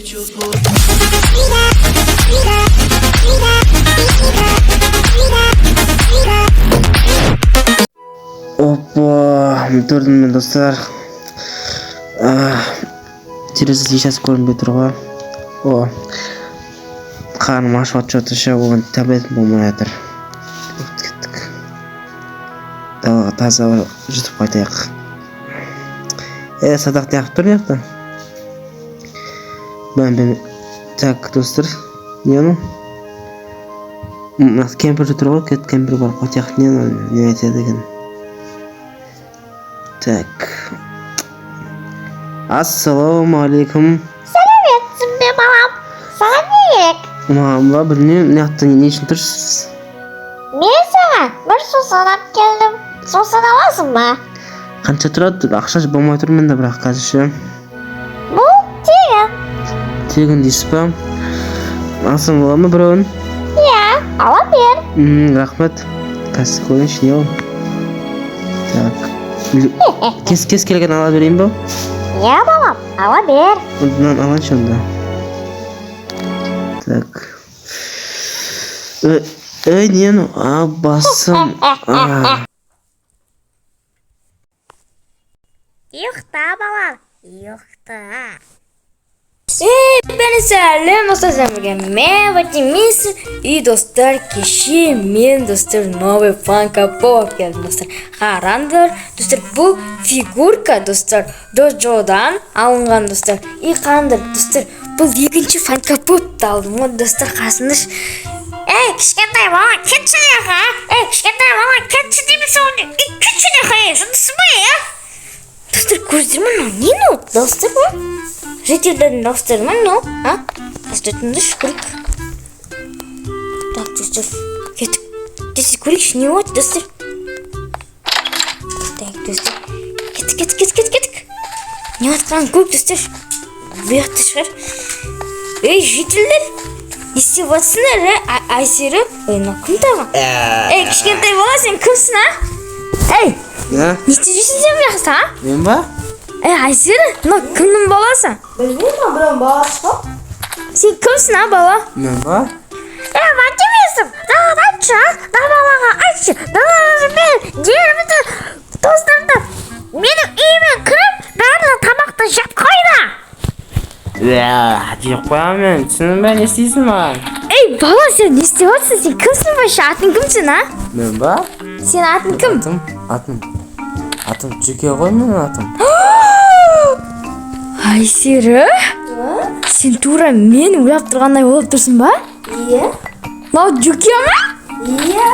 Опа, тұрдым мен, достар. Терезе сейчас көрінбей тұр ғой. О, қарным ашып жатыр ше, оған таблеткам болмай жатыр. Кеттік. Далаға таза ауа жұтып қайтайық. Е, садақ неғып тұр мына жақта? Бәм, бәм. Так, достар, не анау? Мына кемпір тұр ғой, кет, кемпір барып қайтайық. Не анау, не айтады екен? Так. Ассалаумағалейкум. Сәлеметсің бе, балам? Саған не керек? Маған ба, білмеймін, мына жақта не үшін тұрсыз? Мен саған бір сусын алып келдім. Сусын аласың ба? Қанша тұрады? Ақша болмай тұр менде, бірақ қазір ше. Бұл тегін. Тегін дейсіз ба? Алсам бола ма біреуін? Иә, ала бер. Рахмет. Қазір көрейінші, не ол? Так. Кез келген ала берейін ба? Иә, балам, ала бер. Мынаны алайыншы онда. Так. Ей, не анау? А, басым. А. Ұйықта, балам, ұйықта. Бәрі сәлем, достар, сіздермен бірге мен, Вадим Мисин. И, достар, кеше мен, достар, новый Фанко Поп келдім, достар. Қараңдар, достар, бұл фигурка, достар, Доджодан алынған, достар. И қараңдар, достар, бұл екінші Фанко Попты алдым ғой, достар, қасыңдаршы. Ей, кішкентай бала, кетші мына. Ей, кішкентай бала, кетші деймін саған. Ей, кетші мына, ей, жындысың ба, е? Достар, көрдіңдер ме, мынау не, мынау дауыстар ма? Жительдердің дауыстары ма мынау, а? Достар, тыңдашы, көрейік. Так, достар, кеттік. Тез көрейікші, не болады, достар. Так, достар, кеттік, кеттік, кеттік, кеттік, кеттік. Не жатқанын көріп, достар. Бұл жақта шығар. Ей, жительдер, не істеп жатсыңдар, ә? Айсері? Ей, мынау кім тағы? Ей, кішкентай бала, сен кімсің, а? Ей, Не? не істеп жүрсің сен бұл жақта, а? Мен ба? Ей, Айсері, мынау кімнің баласы? Білмеймін, біреудің баласы ғой. Сен кімсің, а, бала? Мен ба? Ей, Вадим Мисин, мынаған айтшы, а? Мына балаға айтшы. Мына мен жерімді, достарымды менің үйіме кіріп, барлық тамақты жеп қойды. Иә, жеп қоямын мен. Түсіндің бе, не істейсің маған? Ей, бала, сен не істеп жатрсың? Сен кімсің вообще? Атың кімсің, а? Мен ба? Сенің атың кім? Атым, атым. Атым Жүке ғой менің атым. Айсері? Сен тура мен ойлап тұрғандай болып тұрсың ба? Иә. Мынау Жүке ма? Иә.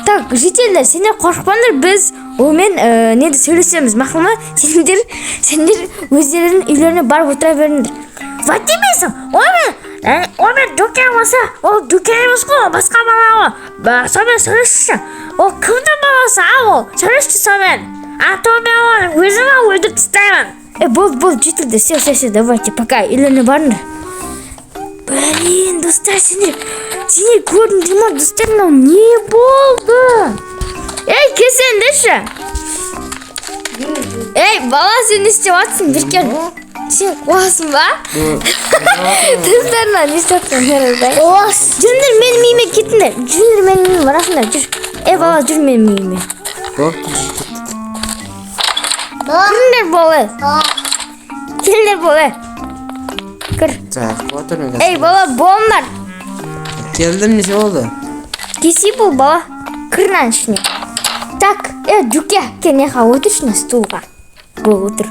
Так, жительдер, сендер қорықпаңдар, біз онымен неде сөйлесеміз, мақұл ма? Сендер өздерінің үйлеріне барып отыра беріңдер. Вадим Мисин, онымен Дүке болса, ол Дүке емес қой, ол басқа бала ғой. Сонымен сөйлесші. Ол кімнің баласы, а, ол? Сөйлесші сонымен. А то мен оны өзім ақ өлтіріп тастаймын. Е, болды, болды, жительдер, все, все, все, давайте, пока, үйлеріне барыңдар. Блин, достар, сендер көрдіңдер ма, достар, мынау не болды? Ей, келсеңдерші. Ей, бала, сен не істеп жатрсың? Бері кел. Сен қуасың ба? Достар, мынау не істеп жатқан? Жүріңдер, менің үйіме кетіңдер. Жүріңдер, менің үйіме барасыңдар, жүр. Ей, бала, жүр менің үйіме. Болды. Кіріңдер, бала. Келіңдер, бала. Кір. Так, отыр мен. Ей, бала, болыңдар. Келдім, не болды? Кесе бұл, бала. Кір мынаның ішіне. Так, е, Жүке, кел, мына отыршы мына стулға. Бол, отыр.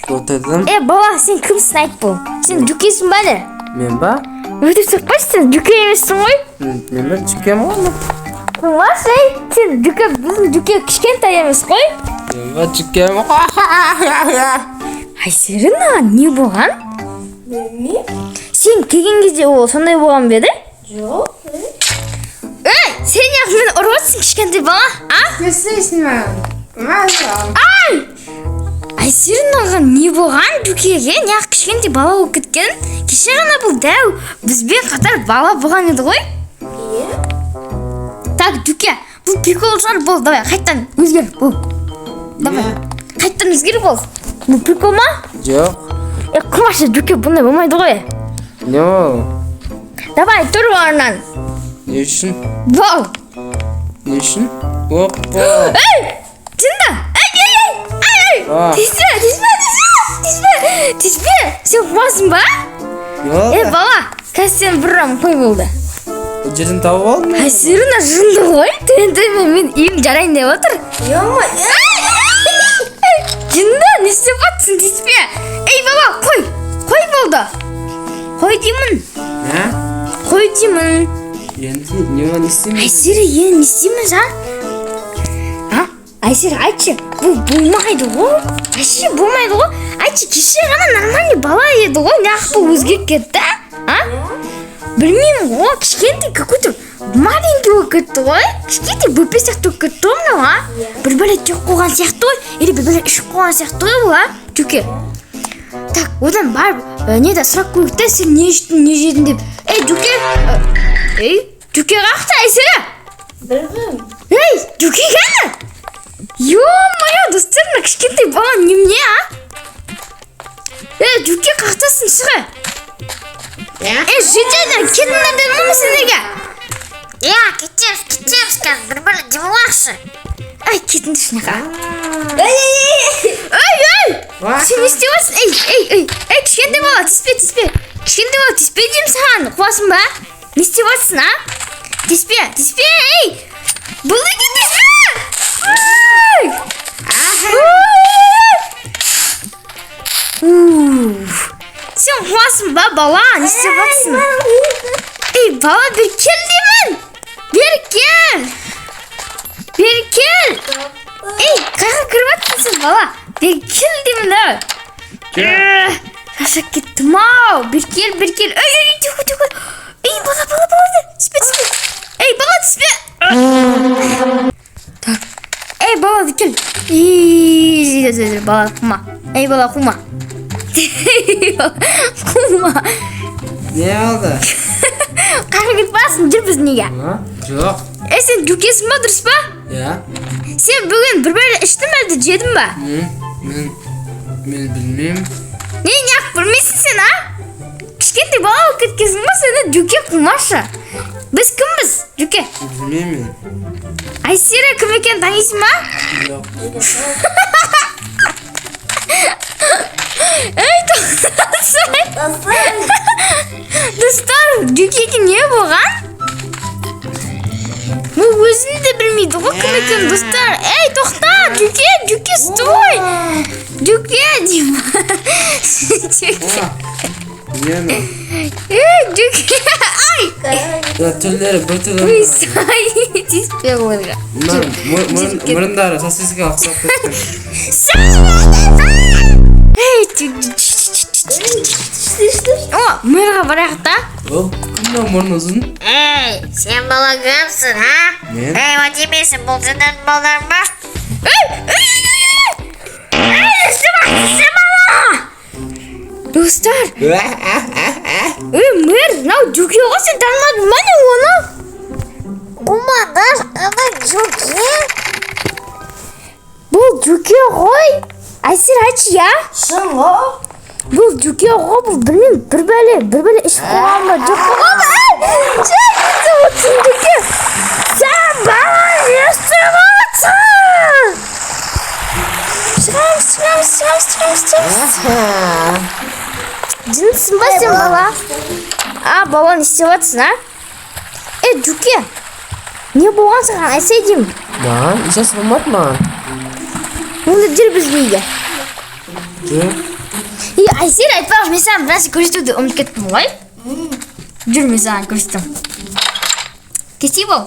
Отырдым. Е, бала, сен кімсің, айт бол. Сен Жүкесің ба, не? Мен ба? Өтіп соқпашы, сен Жүке емессің ғой. Мен ба, Жүкем ғой мен. Қумас, ей, сен Жүке, біздің Жүке кішкентай емес қой. Мен ба, Жүкем ғой. Айсері, мынаған не болған? Білмеймін. Сен келген кезде ол сондай болған ба еді? Жоқ. Ей, сен неғып мені ұрып отырсың, кішкентай бала, а? Не істейсің маған? Ай! Айсері, мынаған не болған Жүкеге? Неғып кішкентай бала болып кеткен? Кеше ғана бұл дәу бізбен қатар бала болған еді ғой. Иә. Так, Жүке, бұл прикол шығар, бол, давай, қайтадан өзгер, бол. Давай, қайтадан өзгер, бол. Бұл прикол ма? Жоқ. Е, қумашы, Дүке, бұндай болмайды ғой. Не ол? Давай, тұр орнынан. Не үшін? Вау! Не үшін? Опа! Ей! Жынды! Ей, ей, ей! Ей, ей! А. Тиіспе, тиіспе, тиіспе! Тиіспе! Тиіспе! Сен қуасың ба? Не болды? Ей, бала, қазір сен бір ұрам, қой болды. Бұл жерден тауып алдың ба? Әсері жынды ғой. Төмен мен үйім жарайын деп отыр. Жынды, не істеп жатсың, тиіспе. Ей, бала, қой. Қой болды. Қой деймін. Ә? Қой деймін. Енді не не істеймін? Айсері, енді не істейміз, а? А? Айсері, айтшы, бұл болмайды ғой. Вообще болмайды ғой. Айтшы, кеше ғана нормальный бала еді ғой, неғып бұл өзгеріп кетті, а? Білмеймін ғой, кішкентай какой-то маленький болып кетті ғой. Кішкентай бөпе сияқты болып кетті ғой мынау, а? Бір бәле жеп қойған сияқты ғой, или бір бәле ішіп қойған сияқты ғой бұл, а? Түке. Так, одан барып, не да сұрап көрейік та, сен не іштің, не жедің деп. Ей, Дүке, ей, Дүке қаяқта, Айсері? Білмеймін. Ей, Дүке кәні? Ё-моё, достар, мына кішкентай бала немене, а? Ей, Дүке, қаяқтасың, шыға. Ей, жетеді, кетіңдер дедім ғой мен сендерге. Иә, кетеміз, кетеміз қазір, бір бөле демалайықшы. Ай, кетіңдерші мына. Ей, ей, ей, ей, ей! Сен не істеп жатрсың? Ей, ей, ей, ей, кішкентай бала, тиіспе, тиіспе. Кішкентай бала, тиіспе деймін саған. Қуасың ба? Не істеп жатрсың, а? Тиіспе, тиіспе, ей! Бұл неге тиіспе? Ой! Ой! Уф. Сен қуасың ба, бала? Не істеп жатрсың? Ей, бала, бері кел деймін! Бері кел! Бері кел! Ей, қаяққа кіріп жатсың сен, бала? Бері кел деймін да. Шаршап кеттім ау. Бері кел, бері кел. Ей, ей, тихо, тихо. Ей, бала, бала, бала, түспе, түспе. Ей, бала, түспе. Так. Ей, бала, кел. Ей, бала, қума. Ей, бала, қума. Қума. Не алды? Қаяққа кетіп барасың, жүр біздің үйге. А? Жоқ. Ей, сен Дүкесің ба, дұрыс па? Иә. Сен бүгін бір бәле іштің бе, әлде жедің ба? Мен білмеймін. Не, неғып білмейсің сен, а? Кішкентай бала болып кеткенсің ба сен, Дүке, қумашы. Біз кімбіз, Дүке? Білмеймін. Айсері кім екенін танисың ба? Жоқ. Ей, тоқтатсай. Достар, Дүкеге не болған? Бұл өзін де білмейді ғой кім екенін, достар. Ей, тоқта, Дүке, Дүке, стой. Дүке деймін. Дүке. Не анау? Ей, Дүке, ай. Мына түрлері бір түрлі. Ой, сай, тиіспе оларға. Мына мұрындары сосискаға ұқсап кеткен. Ей, о, мэрға барайық та. Ол кім мынау мұрны ұзын? Ей, сен бала кімсің, а? Мен? Ей, уәдемесің, бұл сенің балаларың ба? Ей, ей, ей, ей, ей, істеп сен бала. Достар, ей, мэр, мынау Дүке ғой, сен танымадың ба не оны? Қумаңдар, ана Дүке. Бұл Дүке ғой. Әсер, айтшы, я? Шын ғой. Бұл Дүке ғой, бұл білмеймін, бір бәле, бір бәле ішіп қойған ба, жеп қойған ба? Ей, сен не істеп отырсың, Дүке? Сен бала не істеп отырсың? Шығамыз, шығамыз, шығамыз, шығамыз, шығамыз. Жындысың ба сен, бала? А, бала, не істеп жатрсың, а? Ей, Дүке, не болған саған, айтсай деймін. Маған ешнәрсе болмады маған. Онда жүр біздің үйге. Жүр. Ей, Айсер, айтпақшы, мен саған бір нәрсе көрсетуді ұмытып кеттім ғой. Жүр, мен саған көрсетемін. Кесей бол.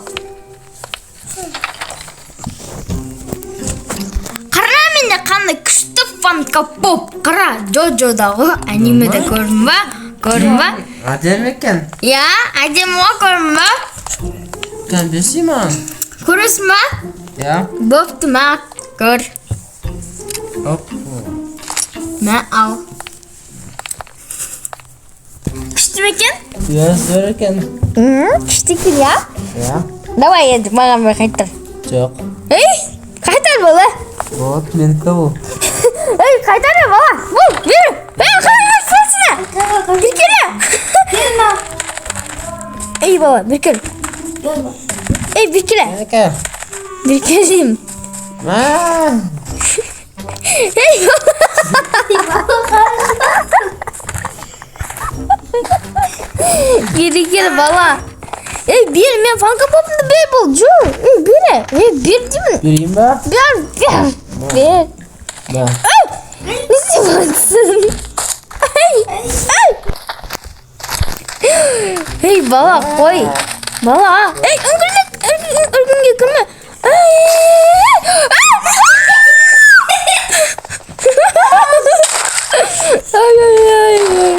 Қара, менде қандай күшті Фанко Поп. Қара, Джоджодағы анимеде көрдің ба? Көрдің ба? Әдемі екен. Иә, әдемі ғой, көрдің ба? Кән берсей маған. Көресің ба? Иә. Бопты, мә, көр. Оп. Мә, ал. Күшті ме екен? Иә, зор екен. Күшті екен, иә? Иә. Давай енді маған бір қайтар. Жоқ. Ей, қайтар, бала. Вот, менікі бұл. Ей, қайтар, бала. Бұл, бер. Ей, қайтар. бала, бері кел. Ей, бері келе. Менікі. Бері кел деймін. Мә. Ей, бала. Бері кел, бала. Ей, бер, мен Фанко Попымды бер, бұл, жүр. Ей, бері. Ей, бер деймін. Берейін ба? Бер, бер, бер. Да. Не істеп жатырсың? Ей, ей. Ей, бала, қой. Бала. Ей, үңгірлік, үңгірге кірме. Ей, ай, ай, ай, ай.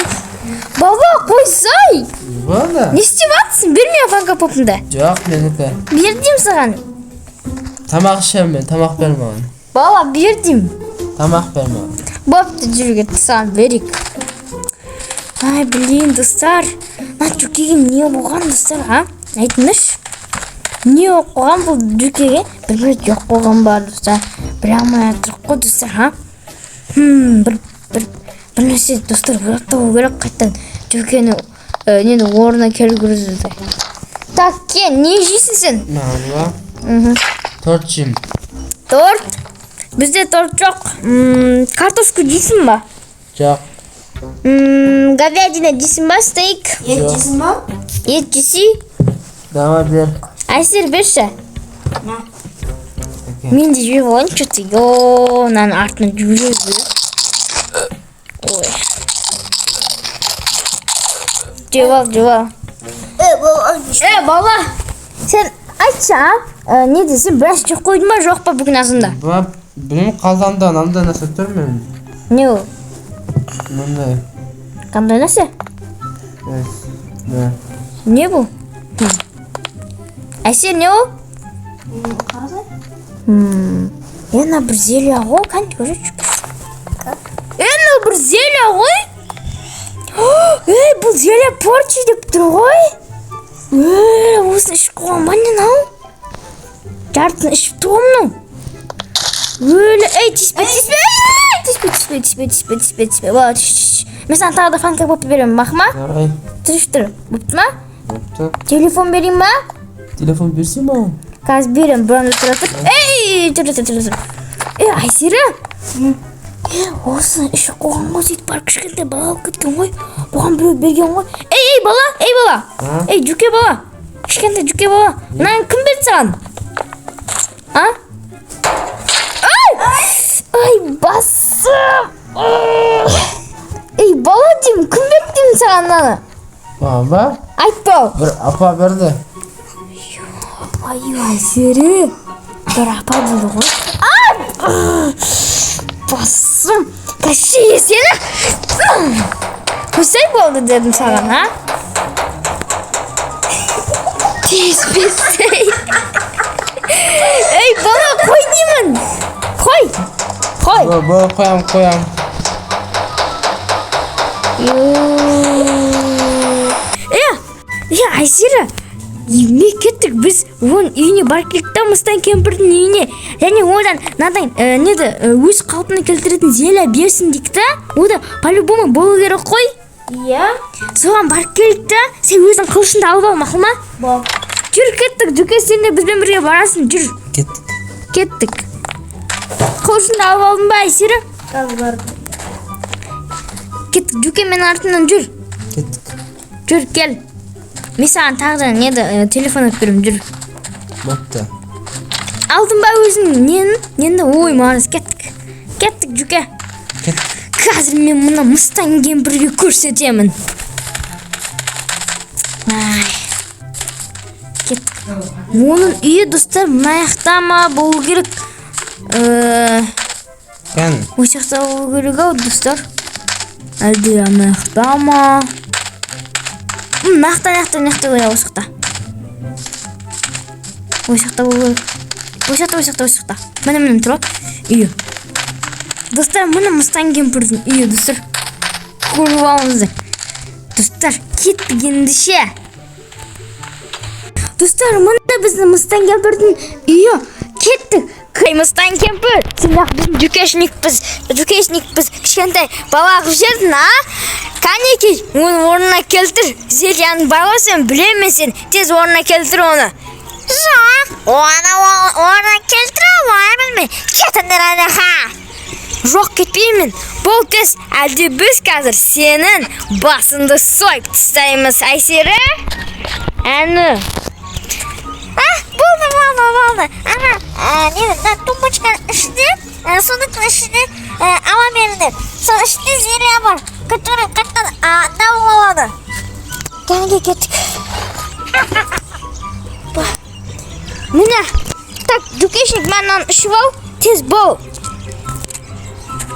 Бала, қойсай. Не болды? Не істеп жатырсың? Берме Фанко Попымды. Жоқ, менікі. Бер деймін саған. Тамақ ішемін мен, тамақ бер маған. Бала, бер деймін. Тамақ бер маған. Бопты, жүр, кетті, саған берейік. Ай, блин, достар. Мына Жүкеге не болған, достар, а? Айтыңдаршы. Не болып қойған бұл Жүкеге? Бір бір жоқ болған ба, достар? Біле алмай жатырмық қой, достар, а? Бір бір бір нәрсе, достар, ойлап табу керек қайтадан Жүкені нені орнына келгізуді. Так, кен, не жейсің сен? Маған ба? Мхм. Торт жеймін. Торт? Бізде торт жоқ. Картошка жейсің ба? Жоқ. Говядина жейсің ба, стейк? Ет жейсің ба? Ет жесей? Давай, бер. Әсер, берші. На. Мен де жеп алайын что-то. Йо, мынаның артынан жүгіре жүгіре. Ой. Жеп ал, жеп ал. Е, бала. Е, бала, сен айтшы, а? Не десем, біраз жеп қойдың ба, жоқ па бүгін азанда? Ба, білмеймін, қалтамда мынандай нәрсе тұр мен. Не ол? Мындай. Қандай нәрсе? Да. Не бұл? Әсер, не ол? Қарасай. Е, мына бір зелье ғой, кәне, көрейінші. Е, мынау бір зелье ғой. Ей, бұл зелье порчи деп тұр ғой. Ей, осыны ішіп қойған ба, не мынау? Жартысын ішіп тұр ғой мынау. Өлі, ей, тиіспе, тиіспе, ей, тиіспе, тиіспе, тиіспе, тиіспе, тиіспе, тиіспе. Бала, түш, түш. Мен саған тағы да Фанко Поп беремін, мақұл ма? Давай. Түш тұр, бопты ма? Бопты. Телефон берейін ба? Телефон берсей маған. Қазір беремін, бір тұра тұр. Ей, тұр, тұр, тұр, тұр. Ей, Айсері. Е, осыны ішіп қойған ғой, сөйтіп барып кішкентай бала болып кеткен ғой. Бұған біреу берген ғой. Ей, ей, бала, ей, бала. А? Ей, Жүке бала. Кішкентай Жүке бала. Мынаны кім берді саған? А? Ай! Ай, басым! Ей, бала деймін, кім берді деймін саған мынаны? Маған ба? Айтпа. Бір апа берді. Ай, Айсері. Бір апа дейді ғой. А! Басым. Кащей сені. Қойсай болды дедім саған, а? Тиіспесей. Ей, бала, қой деймін. Қой. Қой. Бол, бол, қоям, қоям. Е, е, Айсері, не, кеттік, біз оның үйіне барып келдік та, Мыстан кемпірдің үйіне, және одан мынадай неді өз қалпына келтіретін зелье берсін дейік та, ода по-любому болу керек қой. Иә. Соған барып келдік та, сен өзің қылышыңды алып ал, мақұл ма? Бол. Жүр, кеттік, Жүке, сен де бізбен бірге барасың, жүр. Кеттік. Кеттік. Қылышыңды алып алдың ба, Айсері? Қазір барып. Кеттік, Жүке, менің артымнан жүр. Кеттік. Жүр, кел, мен саған тағы да неді телефон алып беремін, жүр. Бопты. Алдың ба өзің нені, нені? Ой, молодец, кеттік, кеттік, Жүке. Кеттік. Қазір мен мына Мыстан кемпірге көрсетемін. Ай. Кеттік. Оның үйі, достар, мына жақта ма болу керек? Кән. Осы жақта болу керек ау, достар, әлде ана жақта ма? Мына жақта, мына жақта, мына жақта, иә, осы жақта, осы жақта болу керек, осы жақта, осы жақта, осы жақта, міне, міне тұр ғой үйі, достар, міне Мыстан кемпірдің үйі, достар, көріп алыңыздар. Достар, кеттік ендеше. Достар, міне біздің Мыстан кемпірдің үйі. Кеттік. Ей, Мыстан кемпір, сен ақ біздің жүкешникпіз, жүкешникпіз, кішкентай бала қылып жібердің, а? Кәнекей, оны орнына келтір. Зельяны бар ғой, сен білемін мен сен. Тез орнына келтір оны. Жоқ, оны орнына келтіре алмаймын мен. Кетіңдер ана. Жоқ, кетпеймін. Бол тез, әлде біз қазір сенің басыңды сойып тастаймыз, Айсері. Әні. А, болды, болды, болды. Ана, не, мына тумбочканың ішінде, сундуктың ішінде ала беріңдер. Сол ішінде зелье бар, который қайтадан дауыл алады. Кәнеге, кеттік. Міне. Так, дүкеншік, мынаны ішіп ал. Тез бол.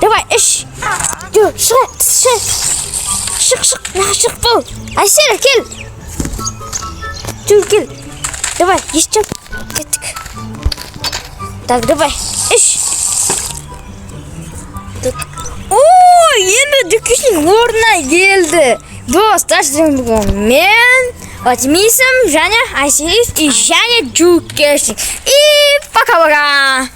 Давай, іш. Жүр, шық, шық. Шық, шық, мына шық бол. Айсері, кел. Жүр, кел. Давай, еш. Кеттік. Так, давай, іш. Так. О, енді дүкеншік орнына келді. Достар, сіздермен бүгін мен, Вадимисім, және Айсерис и және Джукешник. И пока-пока.